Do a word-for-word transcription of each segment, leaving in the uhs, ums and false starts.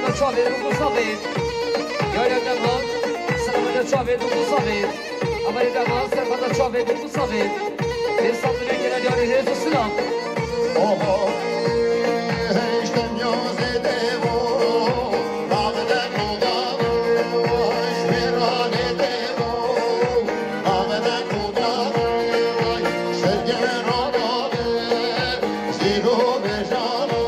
Çavê du Musafê. Yaya Devan, selamete çavê du Musafê. Amarê Devan, serfata çavê du Musafê. Bê sandinê gele diyarê rêz û silam. Oho, heştem yazê devo, davde koda, şmeranê devo, davde koda, şergera davde, zîro bejano,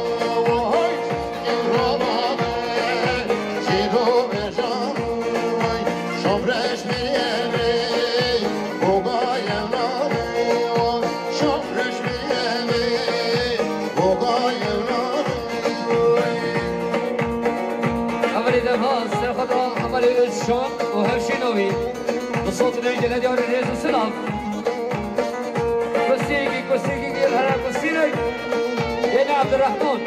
Emelê Devan, Serxwedra, Emelê Özcan û hevşîna wî. Bi sot û ney gele diyarê rêz û silav. Kursiyekî, kursiyekî gel here kursînek. Yeni Abdurrahman.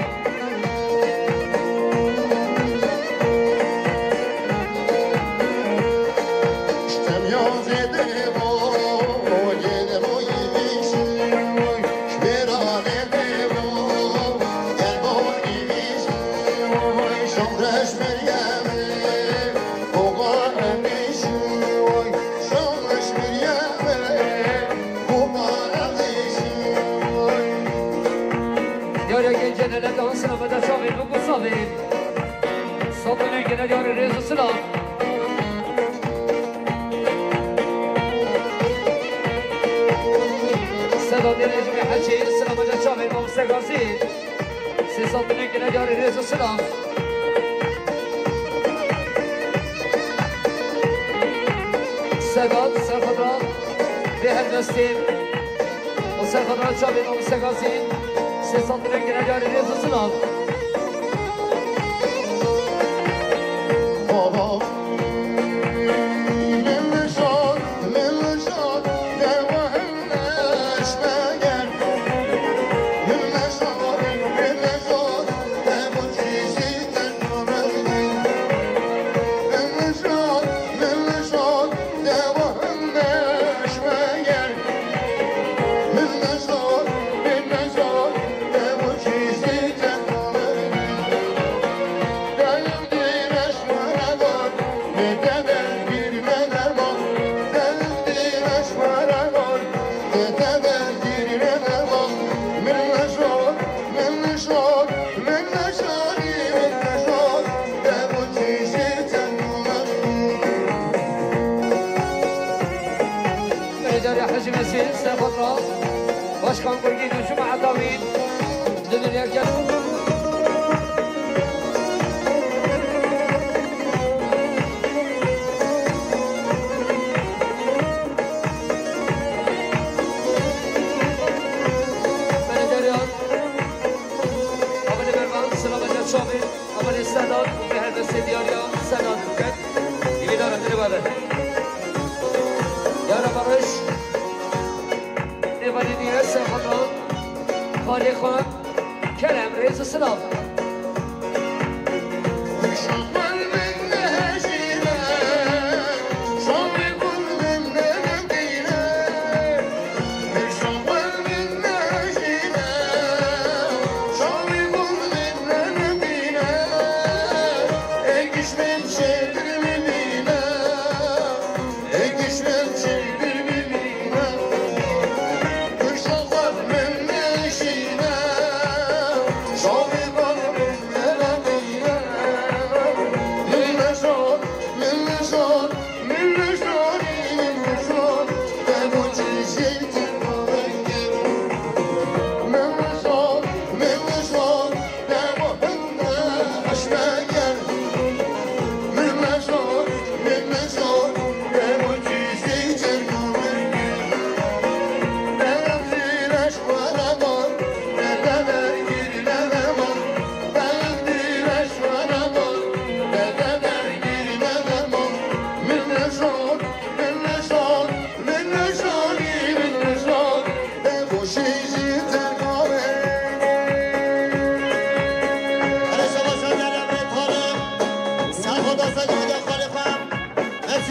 Diyarê gencê Lele dansına me de çavê min ku savê. Sabunê gene diyarê rêz û silav. Seda dêrê ji me heçê, sila me de çavê mamoste Gazî. Sê sabunê gene diyarê rêz û silav. Sedat, Serxwedra, vê helbestê. O Serxwedra çavê mamoste Gazî. Sê sabunê gene diyarê rêz û silav. Menajerê Hecî Mesîh, Serxwedra, Başkan Gurgîn û Cuma Etawî, li Lilya Gel. Menajerê Amelê Mervan, Selamet Çavê, Amelê Sedat û vê helbestê diyariya Sedat bikin. Hêvîdar im, dilê we be. Yara Barış, Nêvanî Niyaz, Serxwedra, Xalê Xan, Kerem, rêz û silav.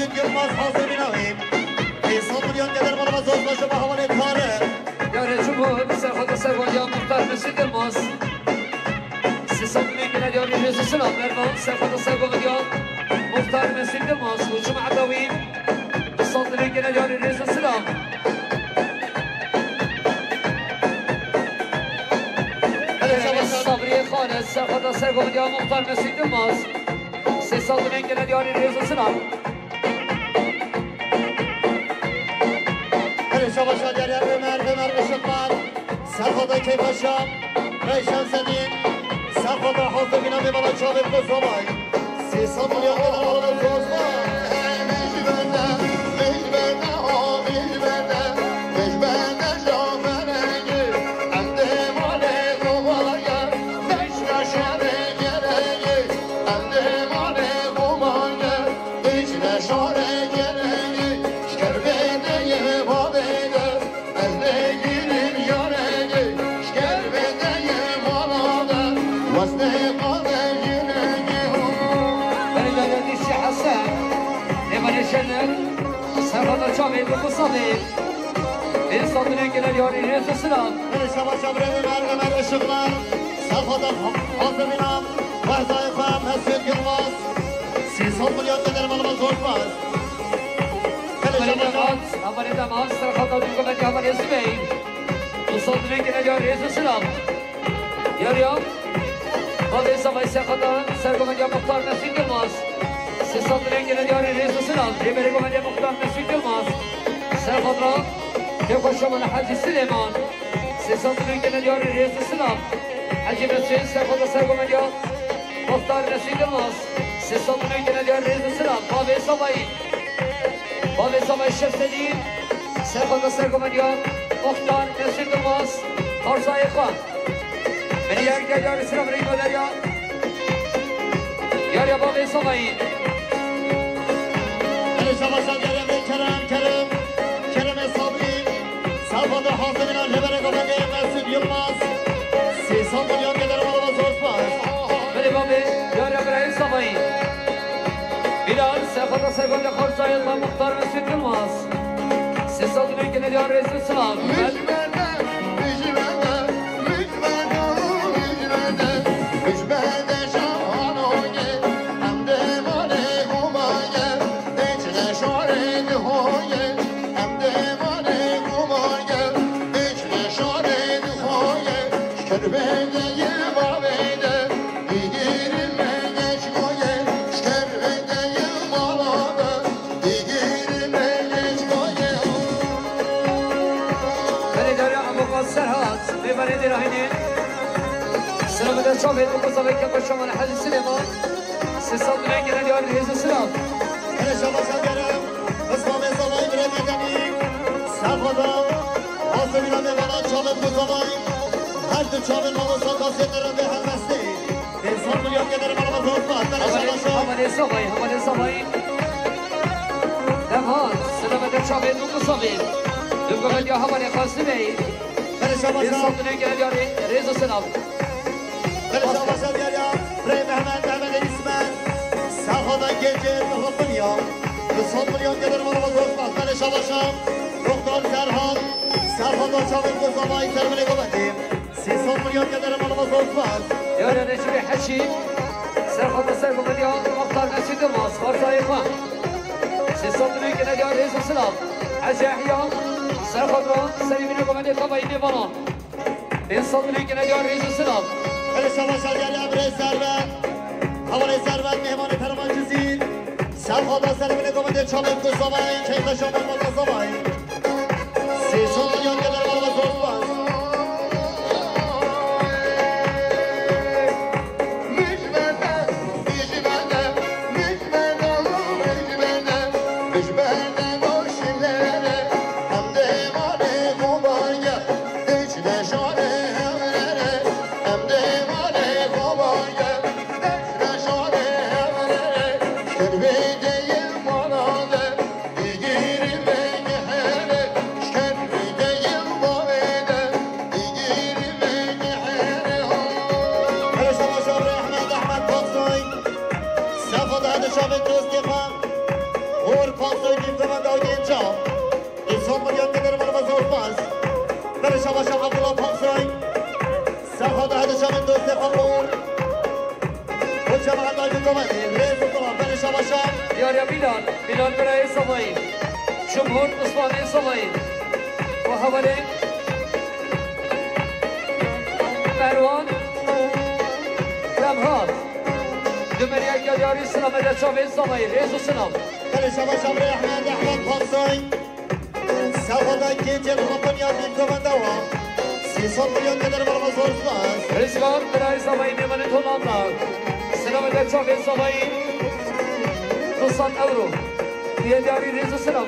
Mesut Yılmaz hazırına hep. Hesap milyon gelir bana zor zor şu bahavanı tarı. Yarı çubuğu, Serhat Servan ya Muhtar Mesut Yılmaz. Sisat Mengele Diyarê rêz û silav, Mervan, serfeta sergoviya Muxtar Mesîd Yilmaz û cemaeta wî, bi sed dilên gelê diyarê rêz û silav. Belê, Sabriyê Xalid, serfeta sergoviya Muxtar Mesîd Yilmaz, sê sed dilên gelê diyarê rêz û silav. Belê, şabaşa diyarê Ömer, Ömer Işıklar. Serxweda Keypaşa, Rey Şemsedîn, serxweda Hazir Bînamê Bala Çavê Kozovay. Sê sed milyon dolar alana zozma. Belê, Dişçi Hesen, Êvanê Şener, serxweda Çavê Kozovay. Pênc sed milyon gelê diyarê rêz û silav. Belê, şabaşa birê Ömer, Ömer Işıklar. Serxweda Hazir Bînam, Wehzayê xwe Mesut Yilmaz. Sê sed milyon gelê diyarê Kozovay. Belê, şabaşa. Hevalê Demat, serxweda Dûgomedî, Hevalê Zibeyr. Du sed milyon gelê diyarê rêz û silav. Yariya Bavê Zavayî, serxweda sergoviya Muxtar Mesut Yilmaz. Sê sed milyon gelê diyarê rêz û silav. Rêberê Goviya Muxtar Mesut Yilmaz. Serxweda Kêxweşa Mala Hecî Silêman. Sê sed milyon gelê diyarê rêz û silav. Hecî Mesut, serxweda sergoviya Muxtar Mesut Yilmaz. Sê sed milyon gelê diyarê rêz û silav. Bavê Zavayî. Bavê Zavayî Şemsedîn, serxweda sergoviya Muxtar Mesut Yilmaz, xerzayê xwe. Belê, yariya diyarê silav, rêberê Goviya. Yariya Bavê Zavayî. Belê, şabaşa diyarê Kerem, Kerem, Keremê Sabrî. Serxweda Hazir Bînam, Rêberê Goviya Mesut Yilmaz. Sê sed milyon gelê diyarê Kozovay. Belê, Bavê, yariya birayê Zavayî. Bilal, serxweda sergoviya xerzayê xwe Muxtar Mesut Yilmaz. Sê sed milyon gelê diyarê rêz û silav. Belê, diyarê Amoka Serhat, mêvanê dê rahînê. Silav bide çavê Kozovay, Kêxweşa Mala Hecî Silêman. Sê sed milyon gelê diyarê rêz û silav. Belê, şabaşa diyarê Îslamê Zavayî, birê Medenî. Serxweda Hazir Bînamê Bala Çavê Kozovay. Her du çavên mamosta Kasê Nerendê helbestê. Pênc sed milyon gelê diyarê Kozovay. Belê, şabaşa. Hevalê Zavayî, Hevalê Zavayî. Demat, silav bide çavê Kozovay. Dûgomedî, Hevalê Xasî Bey. Belê, şabaşa. Pênc sed milyon gelê diyarê rêz û silav. Belê, şabaşa diyarê birê Mehmet, Mehmet Îsmet. Serxweda Gêncê Rixiltiniya. Du sed milyon gelê diyarê Kozovay. Belê, şabaşa. Doktor Serhat, serxweda çavê Kozovay, serbilê Goviya. Sê sed milyon gelê diyarê Kozovay. Yariya Necîbê Heşîm, serxweda sergoviya Muxtar Mesut Yilmaz, xerzayê xwe. Sê sed milyon gelê diyarê rêz û silav. Hecî Yehya, serxweda serê Goviya Tavayî, mêvanan. Pênc sed milyon gelê diyarê rêz û silav. Belê, şabaşa diyarê birê Servet. Hevalê Servet, mêvanê Pervan Cizîr. Serxweda serê Goviya Çavê Kozovay, Keyxweşa Mala Zavayî. Sê sed milyon gelê diyarê Kozovay. Belê, şabaşa birê Ehmed, Ehmed Paksoy. Serxweda hede çavê dostê xwe. Uğur Paksoy, Dîvdema Dawdênca. Du sed milyon gelê diyarê Kozovay. Belê, şabaşa Abdullah Paksoy. Serxweda hede çavê dostê xwe Uğur. Tamam, rêz û silav, berê şabaşa. Diyariya Bilal, Bilal birayê Zavayî. Cumhur Osmanê Zavayî. Û hevalê Merwan Remha. Dumeriya Diyarî silamê de çavê Zavayî. Rêz û silav. Berê şabaşa birê Ehmed, Ehmed Patsoy. Sefada kêçê Rotanya Bîmzovenda wa. Sê sed milyon gelir bana zor spas. Rizvan, birayê Zavayî mêvanê Hollanda. Silamê de çavê Zavayî. Du sed euro. Diye diyarî rêz û silam.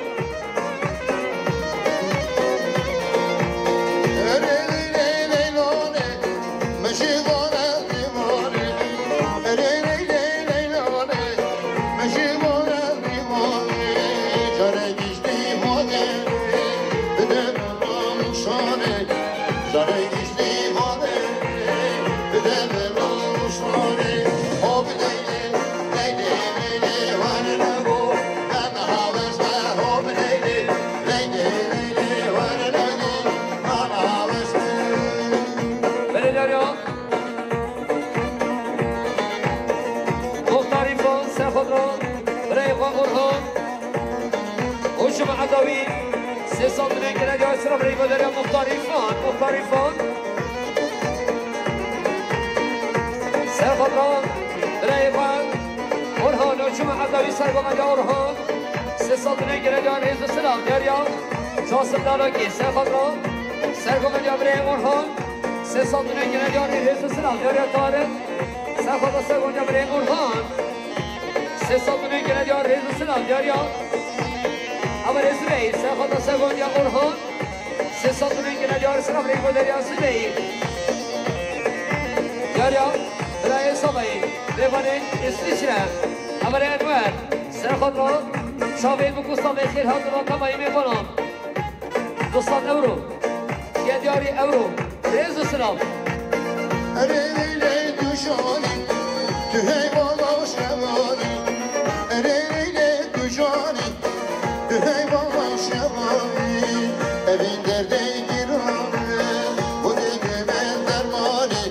Belediya. Muxtar Îfan, ser xwe re, birayê xwe Orhan. Û Cuma Edawî, sê sed milyon gene diyar sira birayê xwe deriya Muxtar Îfan, Muxtar Îfan. Ser xwe re, birayê xwe Orhan, û Cuma Edawî ser xwe deriya Orhan. Sê sed milyon gene diyar rêz û silav, deriya Casim Dalakî, ser xwe re, ser xwe deriya birayê Orhan. Sê sed milyon gene diyar rêz û silav, deriya Tarık. Ser xwe re ser xwe deriya birayê Orhan. Sê sed milyon gene diyar rêz û silav, diyariya. Ama rêz bey, ser xwe re ser xwe deriya Orhan. Sê sed milyon gene diyar silav rêz xwe deriya Zibey. Diyariya, birayê Zavayî, mêvanê Îsviçre. Ama Enwer, ser xwe re, çavê bi ku savê xêr hatin re temayî mêvanan. Du sed euro. Diye diyarî euro. Rêz û silav. Erê lê tu şanî, tu hey bala şemanî. Erê lê tu şanî, tu hey bala şemanî. Evîn derdê giran e, bu derdê me dermanî.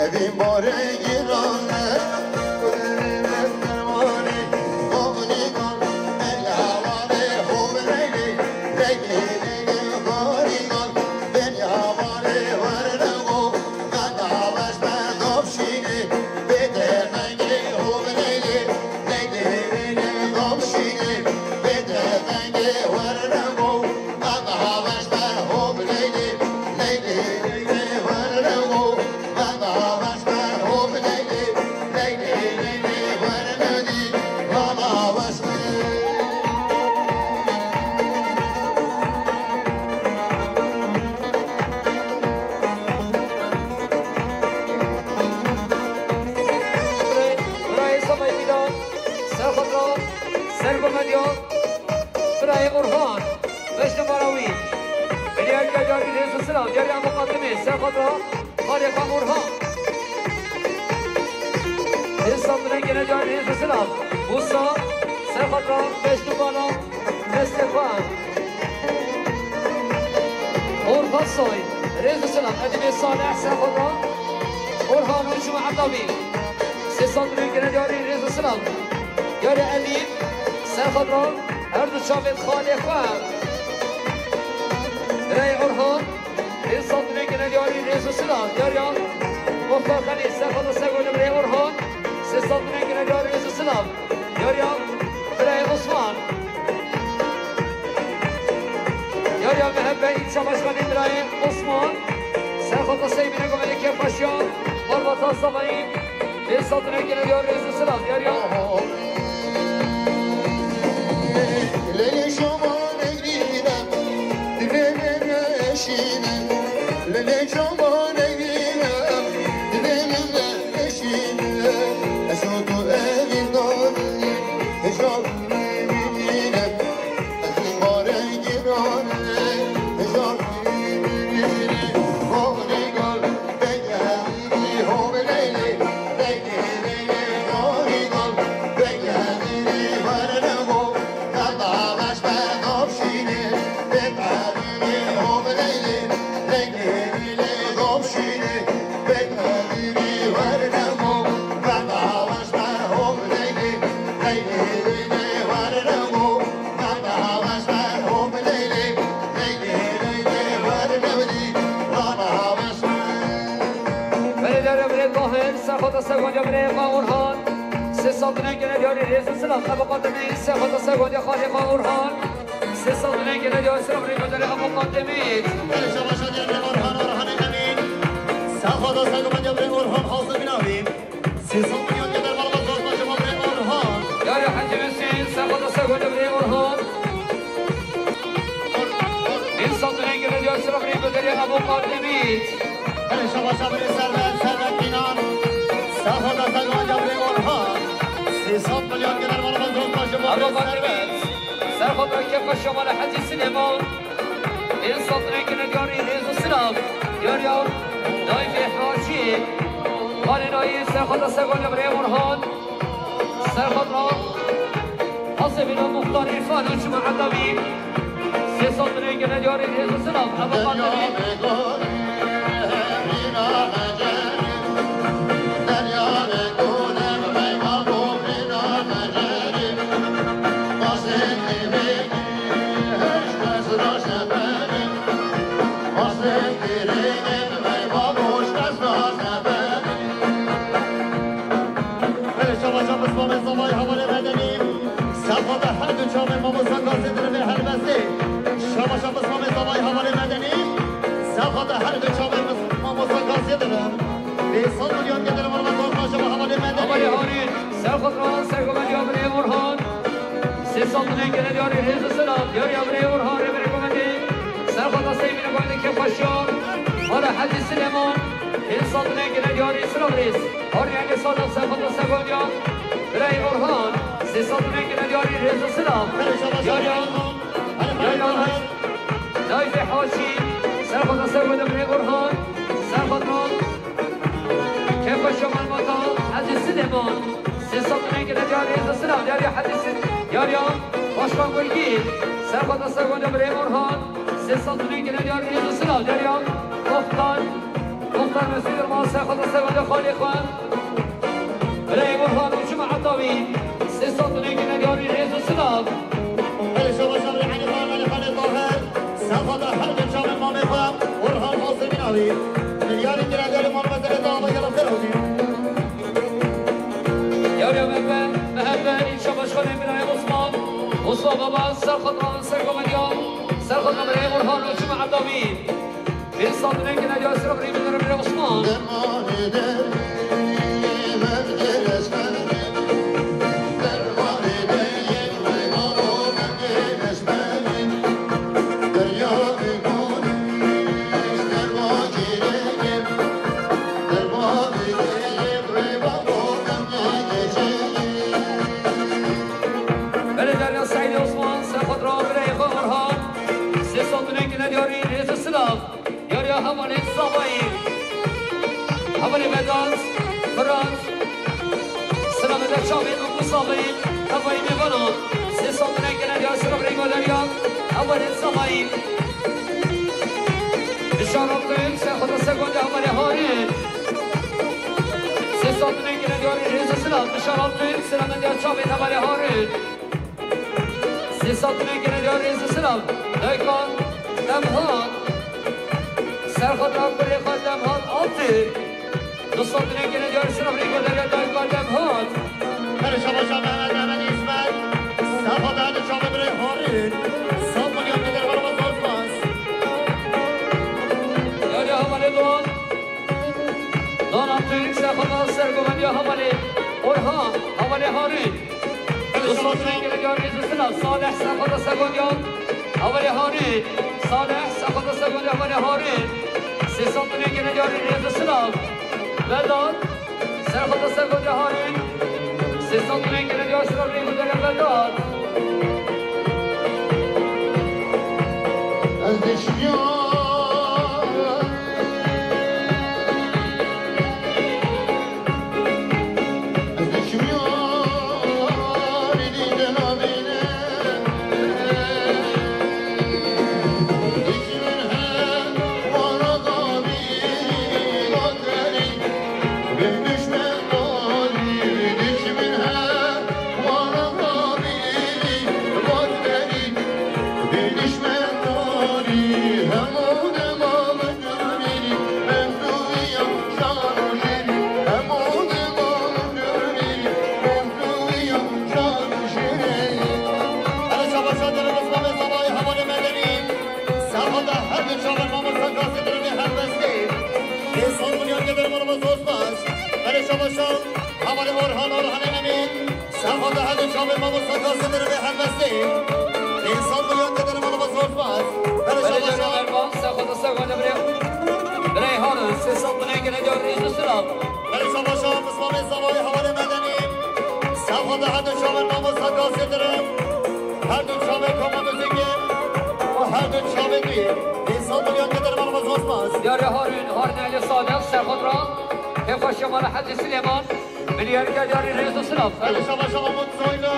Evîn barê giran e, bu derdê me dermanî. Bavnî kan, el havalê, hov reylê, reylê, reylê, bavnî kan. Birayê Samay Mîlan, ser xwe re, ser xwe medya, birayê Orhan, beş numara wî. Belediya Diyarbekir rêz û silav, diyariya muqadimê, ser xwe re, xalê xwe Orhan. Hêsa binê gene diyar rêz û silav. Musa, ser xwe re, beş numara, destê xwe. Orhan Soy, rêz û silav, Edîbê Salih, ser xwe re, Orhan û Cuma Edawî. Sê sed milyon gene diyarî rêz û silav. Diyarê Elî, ser xwe re, her du çavên xalê xwe. Birayê Orhan, sê sed milyon gene diyarî rêz û silav. Diyariya Muxtar Xelîl, ser xwe re ser xwe re birayê Orhan. Sê sed milyon gene diyarî rêz û silav. Diyariya birayê Osman. Diyariya Mehebbe, îlçe başkanê birayê Osman. Ser xwe re Seybîne Gomelê Kêfxweşiya, malbata Zavayî. Sê sed milyon gene diyar rêz û silav, diyariya. Leyla şama negrîne, dilê min eşîne. Leyla şama negrîne, dilê min eşîne. Ez û tu evîn danî, hêja min bîne. Segondiya birê xwe Orhan. Sê sed dinên gene diyarî rêz û silav. Ebu Qatemî, sê xwe da segondiya xalê xwe Orhan. Sê sed dinên gene diyarî silav rê guderê Ebu Qatemî. Erê şabaşa diyarî Orhan, Orhanê Emîn. Sê xwe da segondiya birê Orhan Hasim Bînavî. Sê sed milyon geder bala zor başa birê Orhan. Diyarî Hecî Hüseyin, sê xwe da segondiya birê Orhan. Pênc sed dinên gene diyarî silav rê guderê Ebu Qatemî. Erê şabaşa birê Servet, Servet Bînan. Sê xwe da segondiya birê Orhan. Sê sed milyon geder bala zor başa birê Servet. Sê xwe da kefa şabaşa Hecî Silêman. Pênc sed dinên gene diyarî rêz û silav. Diyariya Nayfê Haşî. Xalê Nayî, sê xwe da segondiya birê Orhan. Sê xwe da Hasebîna Muxtar Îrfan û Çima Edawî. Sê sed dinên gene diyarî rêz û silav. Ebu Qatemî. Belê şabaşa bi spamê zavayê hevalê medenî. Sê xwe da her du çavên mamosta Gazî dirin ê helbestê. Şabaşa bi spamê zavayê hevalê medenî. Sê xwe da her du çavên mamosta Gazî dirin. Pênc sed milyon geder bala zor başa hevalê medenî. Hevalê Harîn, sê xwe da sergovendiya birê Orhan. Sê sed dinên gene diyarî rêz û silav. Diyariya birê Orhan, rêberê govendê. Sê xwe da Seymîna govendê kêfxweşiya. Xalê Hecî Silêman. Pênc sed dinên gene diyarî silav rêz. Harî Engê Sadiq, sê xwe da segondiya birê Orhan. Sê sed dinên gene diyarî rêz û silav. Diyariya, diyariya Nayfê Haşî. Sê xwe da segondiya birê Orhan. Sê xwe da kêfxweşiya malbata Hecî Silêman. Sê sed dinên gene diyarî rêz û silav. Diyariya Hecî Sil-, diyariya Başkan Gulgîn. Sê xwe da segondiya birê Orhan. Sê sed dinên gene diyarî rêz û silav. Diyariya Muxtar, Muxtar Mesûd Yilmaz, sê xwe da segondiya xalê xwe. Birê Orhan û Çima Edawî. Sê sed dinên gene diyarî rêz û silav. Belê şabaşa birê Elî Xan, Elî Xanê Tahir. Sê xwe da her du çavên mamê xwe Orhan Hasim Bînavî. Milyarî gene diyarî malbata Eda Aba Yala Xêr Hewdî. Diyariya Mehve, Mehve, Îlşa Başkanê Birayê Osman. Osman Baba, sê xwe da sergovendiya. Sê xwe da birê Orhan û Çima Edawî. Pênc sed dinên gene diyarî silav rê guderê birê Osman. Dermanê derdê, mevgere esmer. Dermanê derdê, mevgere esmer. Belê diyariya Seîdê Osman, sê xwe da birê xwe Orhan. Sê sed dinên gene diyarî rêz û silav. Diyariya hevalê Zavayî. Hevalê Vedat, Firat. Silamê de çavên û Zavayî, Zavayî mêvana. Sê sed dinên gene diyarî silav rê guderê hevalê Zavayî. Bişar Abdul, sê xwe da sergovendiya hevalê Harîn. Sê sed dinên gene diyarî rêz û silav. Bişar Abdul, silamê de çavên hevalê Harîn. Sê sed dinên gene diyarî rêz û silav. Dayika Demhan. Sê xwe da birê xwe Demhan Altun. Du sed dinên gene diyarî silav rê guderê dayika Demhan. Belê şabaşa Mehmet, Mehmet Îsmet. Sê xwe da du çavên birê Harîn. Sed milyon geder bala zor spas. Diyariya hevalê Doğan. Doğan Altun, sê xwe da sergovendiya hevalê Orhan, hevalê Harîn. Du sed dinên gene diyarî rêz û silav. Salih, sê xwe da sergovendiya hevalê Harîn. Salih, sê xwe da sergovendiya hevalê Harîn. Sê sed dinên gene diyarî rêz û silav. Vedat, sê xwe da sergovendiya Harîn. Sê sed dinên gene diyarî silav rê guderê Vedat. Ez diçûya Orhan, Orhanê Emîn, serxweda her du çavên mamosta Gazidir ve helbestê. Însan milyon gedir mamosta Osman. Belê, belê, canım Erman, serxweda serxweda birê. Birê Harun, sê sed binê gine diyor, rêz û silav. Belê, şabaşa, Muslamê Zavayê hevalê medenî. Serxweda her du çavên mamosta Gazidir. Her du çavê koma muzîkê. O her du çavê duyê. Însan milyon gedir mamosta Osman. Diyarê Harun, Harun Elî Sadeq, serxweda. Hêfa şemala Hecî Silêman. Milyarî Gedyarî rêz û silav. Belê şabaşa Umut Soylu,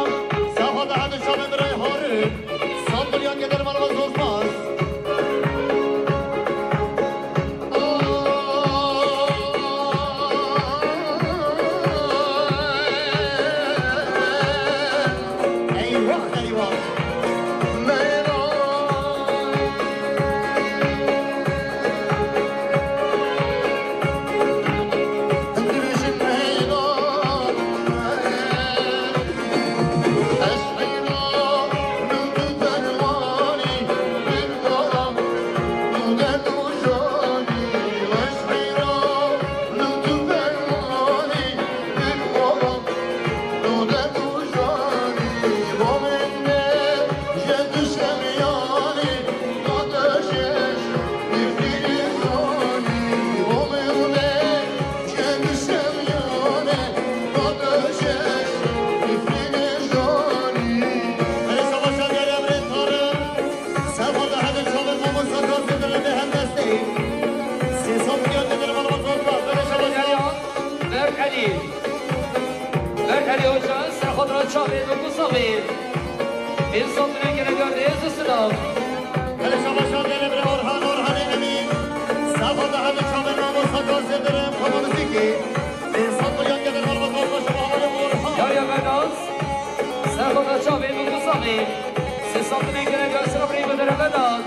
serxweda her du çavên birayê Harun, sed milyon gedir mamosta Osman. Eyvah, eyvah. Ber Elî. Ber Elî Hoca, serxwedra çavê bi Musafîr. Însan dilê gere diyor, rêz û silav. Belê şabaşa gelê birê Orhan, Orhanê Emîn. Serxwedra her du çavên mamosta Gazidir, koma muzîkê. Însan milyon gedir mamosta Osman, şema hevalê Orhan. Yar ya Bernaz. Serxwedra çavê bi Musafîr. Sê sed binê gere diyor, silav rê gudere Bernaz.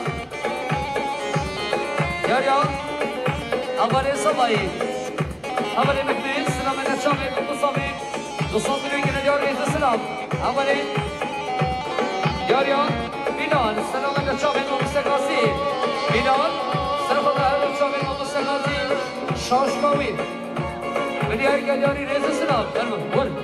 Yar ya. Hevalê Zavayê. Hevalê Mehmet, selamete çavê Musafîr. Du sed milyon gine diyor, rêz û silav. Hevalê. Yar ya. Bilal, selamete çavê mamosta Gazî. Bilal, serxwedra her du çavê mamosta Gazî. Şaş bawî. Milyarî Gedyarî rêz û silav. Fermo, buyurun.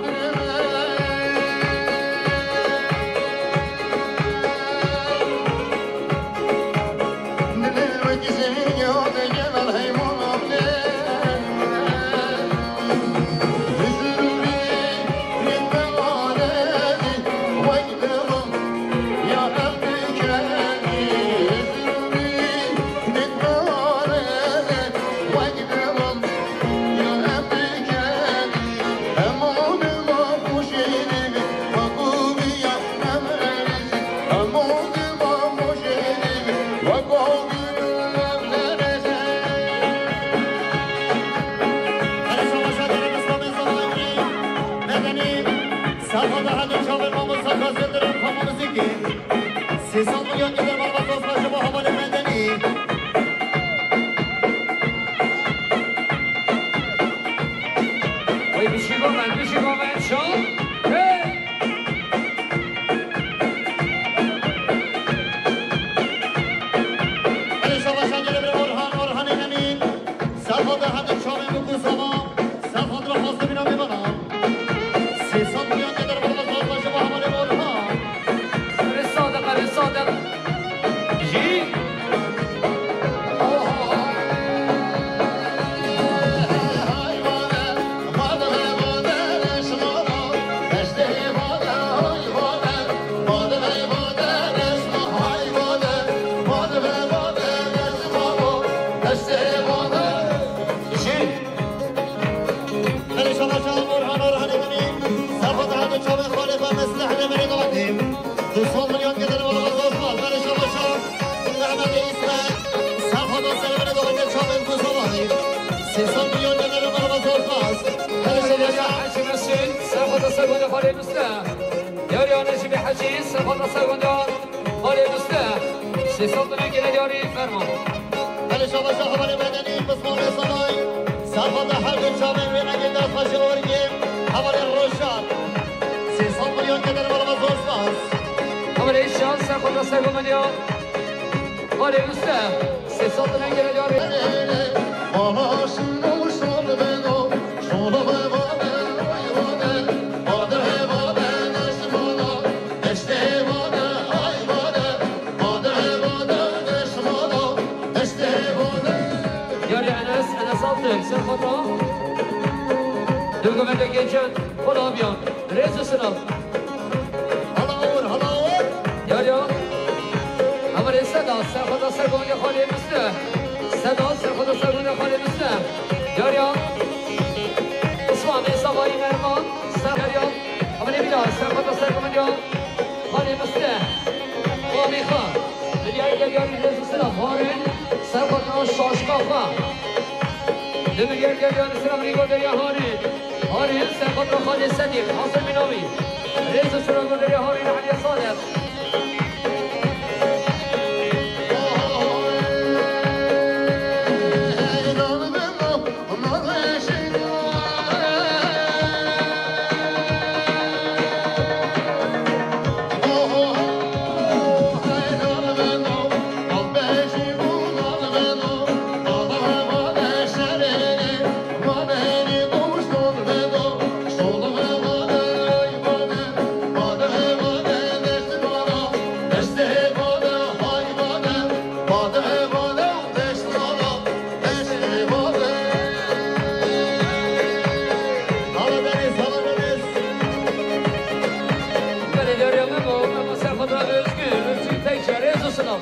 Medenî, serxwedra her du çavên mamosta Gazidir, koma muzîkê. Sê sed milyon gedir mamosta Osman, şema hevalê medenî. Oy, bişî bo me, bişî bo me, çal. Hey! Belê şabaşa gelê birê Orhan, Orhanê Emîn. Serxwedra her du çavên bi Musafîr. Serxwedra xwest bîna bê bana. Sê sed milyon gedir mamosta Osman, şema hevalê Orhan. Erê Sadeq, erê Sadeq. Jî. Jî. Belê şabaşa Orhan, Orhanê Emîn. Serxwedra her du çavên xalê xwe Mesleh Demirê Gavatê. Du sed milyon gedir mamosta Osman. Belê şabaşa Mehmetê Îsmet. Serxwedra serê binê Gavatê çavên Musafîr. Sê sed milyon gedir mamosta Osman. Belê şabaşa. Hecî Mesûd, serxwedra sergonda xalê Mesleh. Yarî Necîbê Hecî, serxwedra sergonda. Xalê Muste, sê sed milyon gele yarî, fermo. Belê şabaşa hevalê medenî, Musafîr Zavayê. Serxwedra her du çavên wê rengê destxweşê orgê, hevalê Roşan. Sê sed milyon gedir mamosta Osman. Hevalê Şan, serxwedra sergonda. Xalê Muste, sê sed milyon gele yarî. Bana şunu şunu beno, şunu beno, şunu beno. Govende Gencan, Kolabiyan, Rêz û Silav. Hala awir, hala awir. Yar ya. Ama rê seda, serxweda ser govende xalê Misli. Seda, serxweda ser govende xalê Misli. Yar ya. Osman, Êsa Vayî Mervan, ser yar ya. Ama ne bîna, serxweda ser govende xalê Misli. Amî xwe. Milyar gel yarî Rêz û Silav. Harî, serxweda şaşka xwe. Li milyar gel yarî Silav, rîgo derya Harî. Harî, serxweda xalê Sedîq, Hasan Mînawî. Rêz û Silav, rîgo derya Harî, Nehliye Salih. Belê, derya me bo, me bo serxweda Özgür, Özgür Tekçe, Rêz û Silav.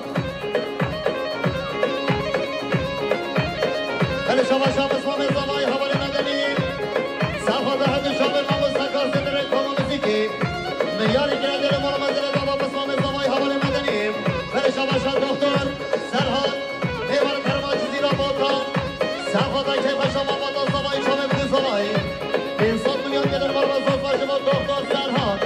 Belê, şabaş, şabaş, Mamê Zavayî, hevalê medenî. Serxweda her du çavên mamoste Kazim Rêkoma muzîkî. Milyarê girê derê mala mezele dava bes Mamê Zavayî, hevalê medenî. Belê, şabaş, doktor Serhat. Mêvanê Kerema Cizîra Bota, serxweda keyfa şama Bota Zavayî, çavê min Zavayî. Pênc sed milyon gelir merva zor faşima doktor Serhat.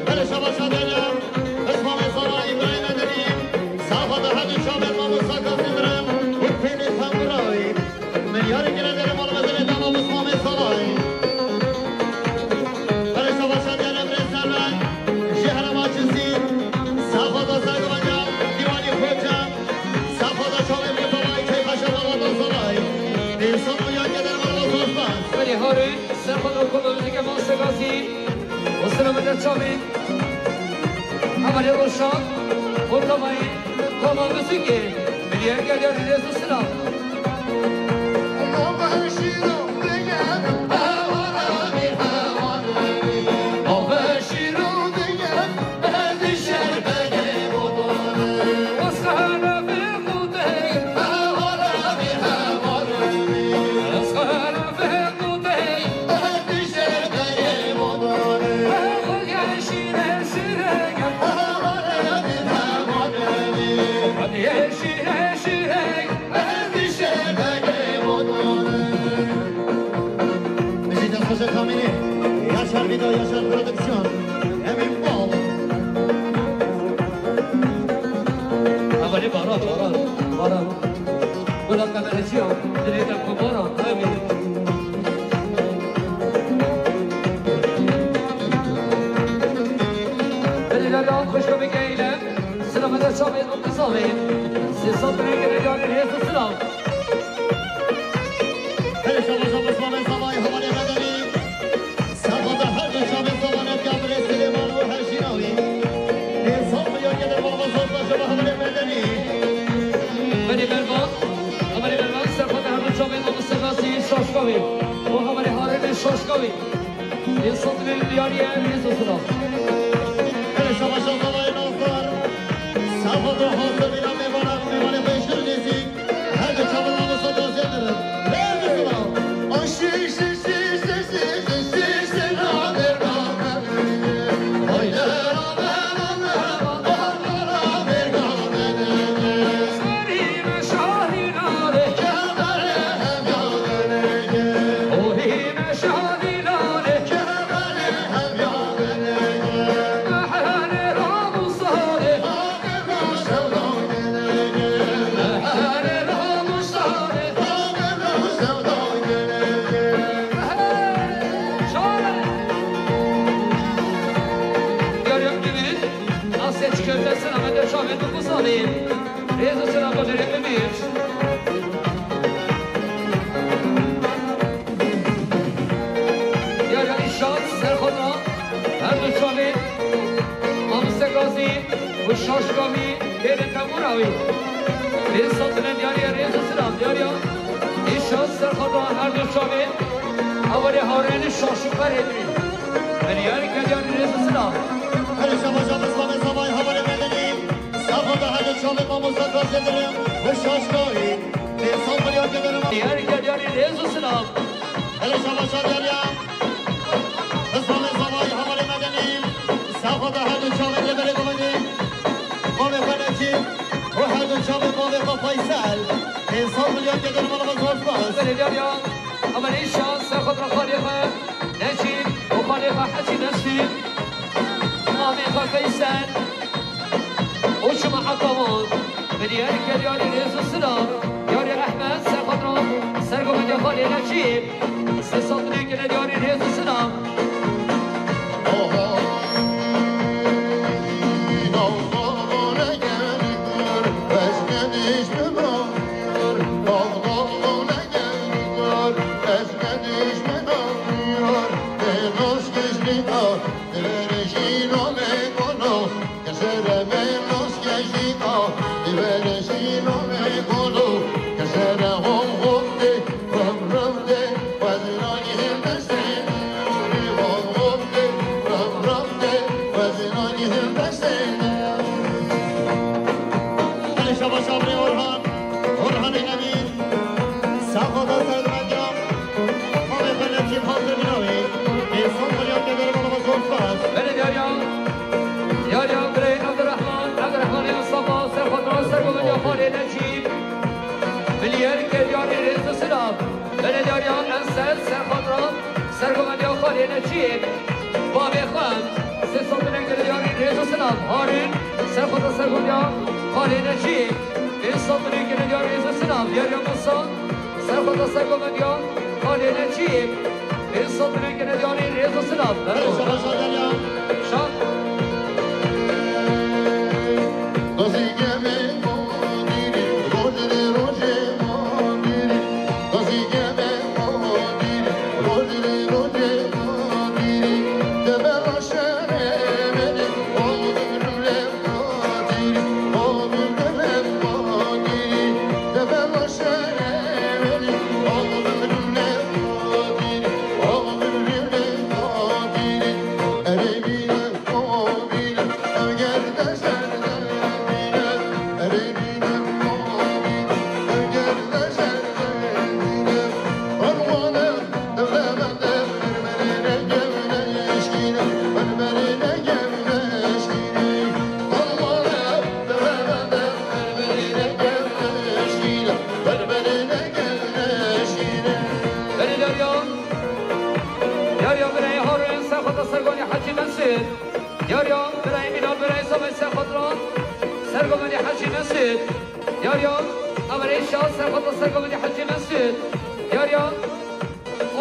Belê şabaşa derya, Osmanê Zara, Îbrahîm Edenî, safa da her du çavên mamosta Kazim Rem û tenê tembûra wî. Milyarê girê derê mala mezele dava Osmanê Zara. Belê şabaşa derya, Emrê Serven, ji herêma Cizîr, safa da Zagwanya, Dîwanî Xoca, safa da çavên Mûtawayî, keyfa şema Mûtawayî. Pênc sed milyon gelir mala Zostan. Belê Harun. Serxweda koma muzîkê Master Gazî û sira min de çavên hevalê Roşan û tevayê koma muzîkê Milyar Gel Yarî, rêz û silav. Mijî destxweşe Kamînî, Yaşar Video, Yaşar Prodüksiyon, Emin Bal. Hevalê Baran, Baran, Baran. Gula kameracıya, dilê te ku Baran, Emin. Belê, belê, alkış komik eyle. Selamet çavê Abdulsamê. Sê sed lirê gelê yarî, rêz û silav. Belê şabaş Abdulsamê, zavayê hevalê medenî. Serxweda her du çavê zavanê Kamilê Silêman û Hejîna wî. Pênc sed milyon gelir mala Zostan ji bo hevalê medenî. Belê Mervan, hevalê Mervan, serxweda her du çavê mamoste Gazî Şaşka wî û hevalê Harunê Şaşka wî. Pênc sed milyon diyarî ye, rêz û silav. Belê şabaşa zavayê Nazar. Serxweda hazir bîna mêvana, mêvanê xwe ji nêzîk. Her du çavên mamosta Gazî dirin. Rêz û silav. Rawî. Bê sed dine diyariya rêz û silam diyariya. Îşan serxada her du çavê. Hevalê hawrênê şaş û qerê bî. Diyarî ke diyarî rêz û silam. Her şaba şaba silamê savayî hevalê medenî. Serxada her du çavê mamoste Fazil Dirim. Ve şaş kavî. Bê sed milyon kederim. Diyarî ke diyarî rêz û silam. Hele şaba şaba diyariya. Silamê savayî hevalê medenî. Serxada her du çavê lê berê gomedî. Mavê xwe Necîb û her du çavê mavê xwe Faysel. Pênc sed milyon keder mala me zor spas. Belê diyariya, hevalê Îşan, serxada xalê xwe Necîb û xalê xwe Hecî Mesûd. Mavê xwe Faysel û çima heta wan. Bi diyarî ke diyarî rêz û silam. Diyarî Ehmed, serxada, sergovendiya xalê Necîb. Sê sed milyon keder diyarî rêz û silam. Hele şaba şabrê Orhan, Orhanê Emîn, serxada sergovendiya, mavê xwe Necîb Hazir Binawî, pênc sed milyon keder mala me zor spas. Belê diyariya, diyariya birê Ebdurrahman, Ebdurrahmanê Mustafa, serxada sergovendiya xalê Necîb. Milyer ke diyarî rêz û silam. Belê diyariya Enser, serxada sergovendiya xalê Necîb. Bavê xwe, sê sed milyon keder diyarî rêz û silam. Harun, serxada sergovendiya xalê Necîb. Pênc sed milyon keder diyarî rêz û silam. Diyariya Musa, serxada sergovendiya xalê Necîb. Pênc sed milyon keder diyarî rêz û silam. Berko. Şa. Belê diyariya, diyariya birayê Harun, serxada sergovendiya Hecî Mesûd. Diyariya birayê Mîna, birayê Samê, serxada sergovendiya Hecî Mesûd. Diyariya Emerê Şah, serxada sergovendiya Hecî Mesûd. Diyariya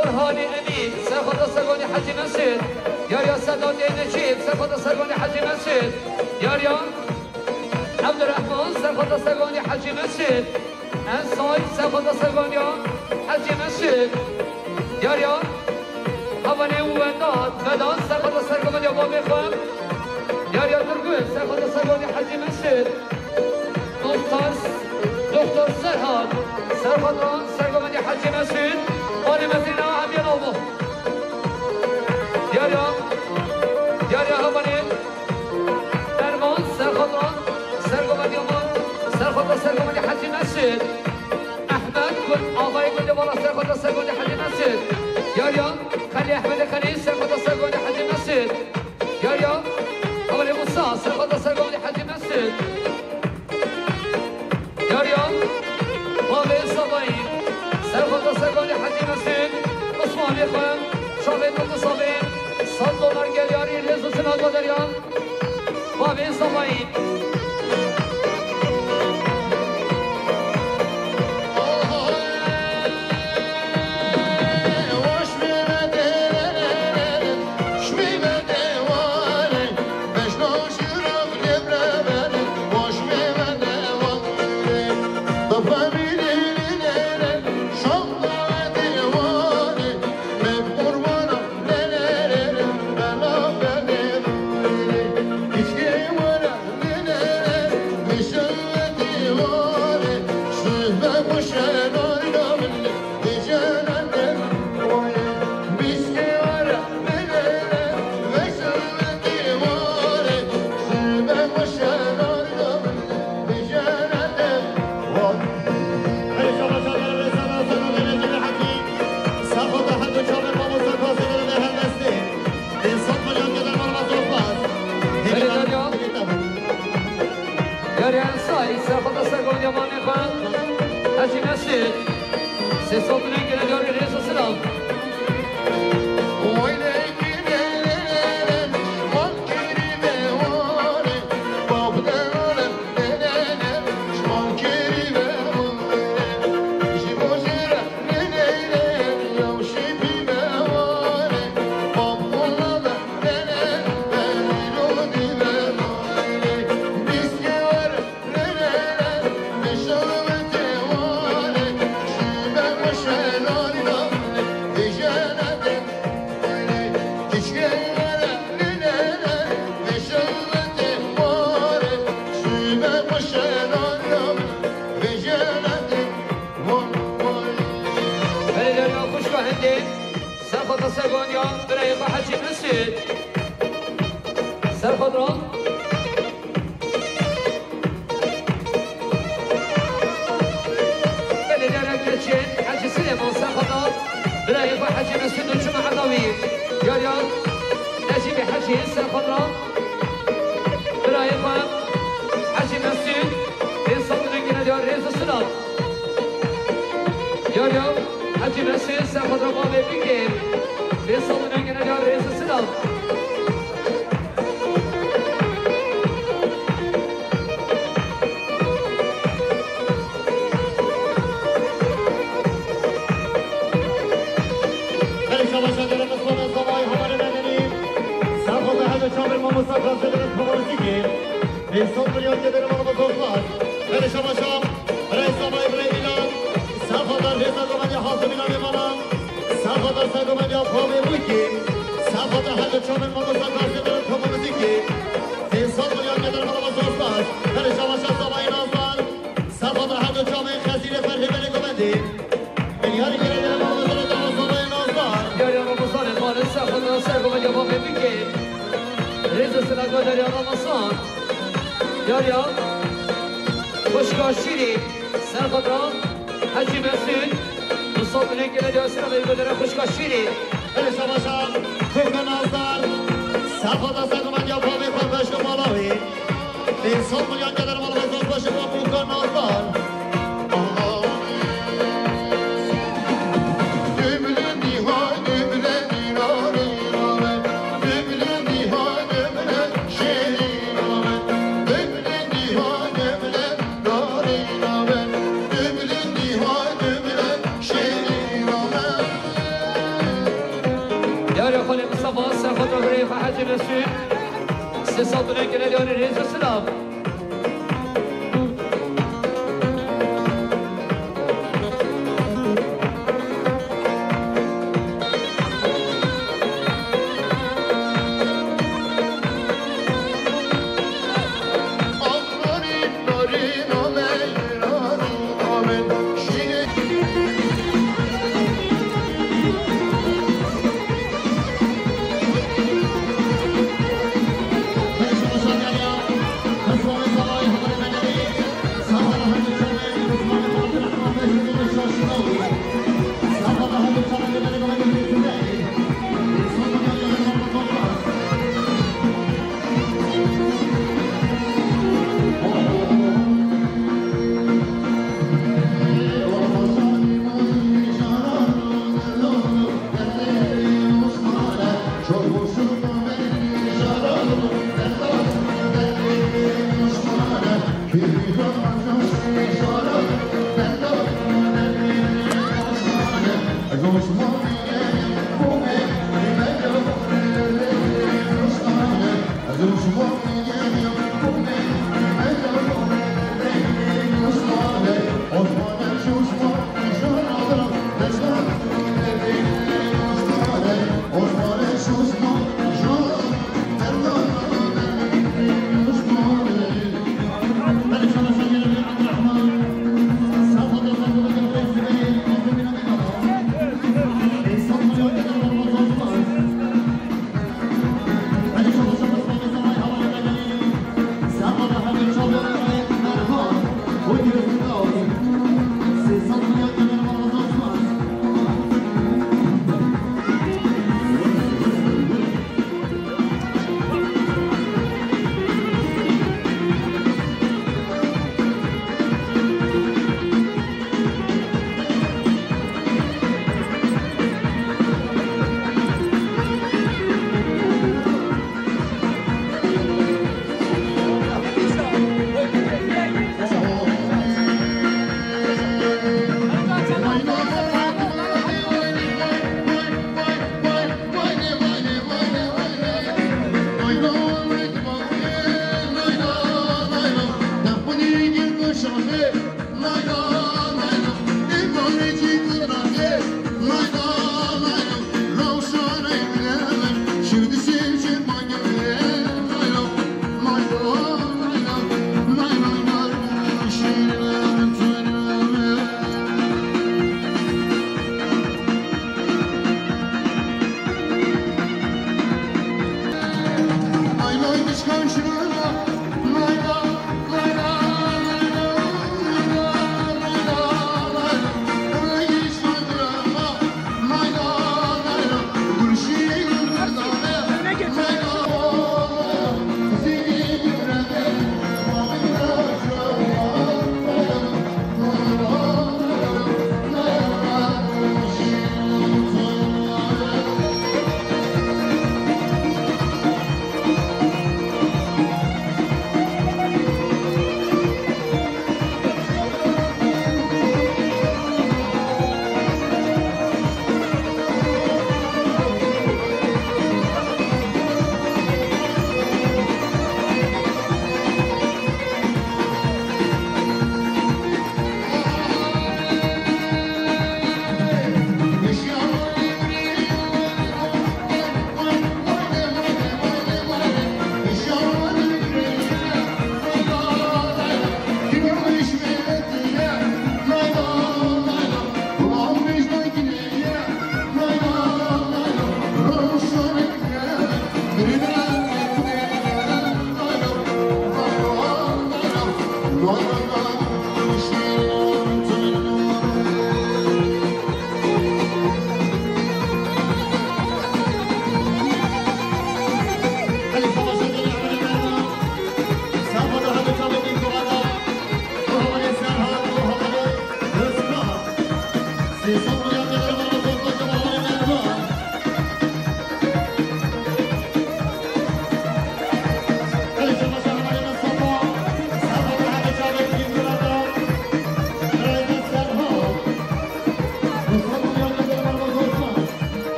Orhanê Emîn, serxada sergovendiya Hecî Mesûd. Diyariya Sedatê Necîb, serxada sergovendiya Hecî Mesûd. Diyariya Ebdurrahman, serxada sergovendiya Hecî Mesûd. Ensay, serxada sergovendiya Hecî Mesûd. Diyariya hevalê Wedat, Vedat, serxada sergovendiya babê xwe. Diyariya Turgut, serxada sergovendiya Hecî Mesûd. Dostar, Doktor Serhat, serxada sergovendiya Hecî Mesûd. Alê Mesîna hemiye nabo. Diyariya, diyariya hevalê Derman, serxada sergovendiya me, serxada sergovendiya Hecî Mesûd. Ehmed Gund, avayê gundê Vala, serxada sergovendiya Hecî Mesûd. Diyariya Xelî, Ehmedê Xelî, serxada sergovendiya Hecî Mesûd. Diyariya hevalê Musa, serxada sergovendiya Hecî Mesûd. Diyariya bavê Savayî, serxada sergovendiya Hecî Mesûd. Osmanê xwe, çavê Dil Savê, sed dolar gel diyarî rêz û silam diyariya bavê Savayî. Sesotine gele diyarê rêz û silav. Belê deriya xwişka hindê, serxwata sergonya birayê xwe Hecî Mesûd. Serxwat ra. Belediye Keçên Hecî Silêman serxwata birayê xwe Hecî Mesûd û Cuma Edawî. Yar yar Necîbê Hecî serxwat ra. Birayê xwe Hecî Mesûd. Pênc sed û nengine diyar rêz û silav. Yar yar Hecî Mesûd serxwat ra bavê bikê. Pênc sed û nengine diyar rêz û silav. Belê şabaşa gelek esmanê zavayê hevalê medenî. Serxwata her du çavên mamosta Gazi Deniz Pamurzîkê. Pênc sed milyon gelek mamosta Zozlar. Belê şabaşa. Birayê zavayê birayê Mîlan. Serxwata rêza govendê Hazimîna Mêvanan. Serxwata sergovendiya Pavê Bûkî. Serxwata her du çavên mamosta Gazi Deniz Pamurzîkê. Pênc sed milyon gelek mamosta Zozlar. Belê şabaşa zavayê Nazlar. Serxwata her du çavên Xezîrê Ferhê Belê Govendî. Milyarê gelek mamosta Zozlar. Yar yar Ramazanê mare serxwata sergovendiya Pavê Bûkê. Rêz û silav Derya Ramazan. Yar yar. Xwişka Şîrî. Serxwata Hecî Mesûd. Misafirên gelê diyar sira ve gönderen xwişka Şîrî. Belê şabaşa. Xwişka Nazar. Serxwata sergovendiya Pavê xwe beşo mala wî. Pênc sed milyon gelek mala wî zor beşo mala wî Xwişka Nazar. Yarê xalê Mistefa, serxwata birayê xwe Hecî Mesûd. Sê sed û nengine diyarê rêz û silav.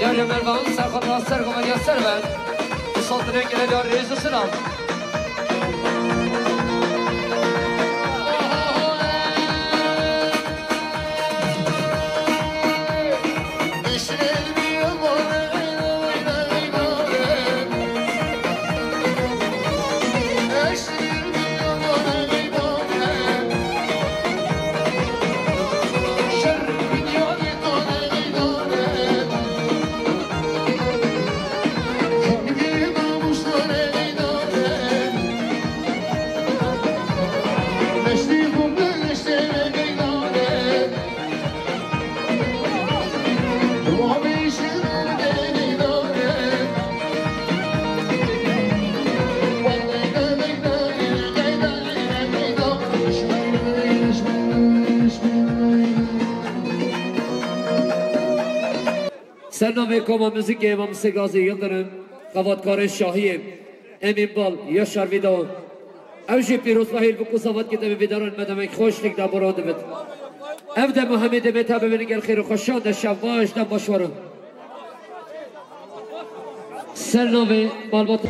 Ya li Mervan serxwe ser xwe ya ser be. Saltine gele ya rêz û silam. Ser navê Koma Muzîkê Mamostê Gazî Yildirim, xebatkarê şahiyê, Emîn Bal, Yaşar Vîda. Ew jî pîrozbahî li ku xebatkirin, em ê vîdaran me demek xweş lik de baran dibit. Ev dem û hemî demê te bibînin gel xêr û xweşan de şev baş, dem baş warin. Ser navê malbat.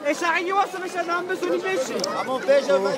Ê şairî wasa meşe dan bizûnî beşî. Ama beşe ben.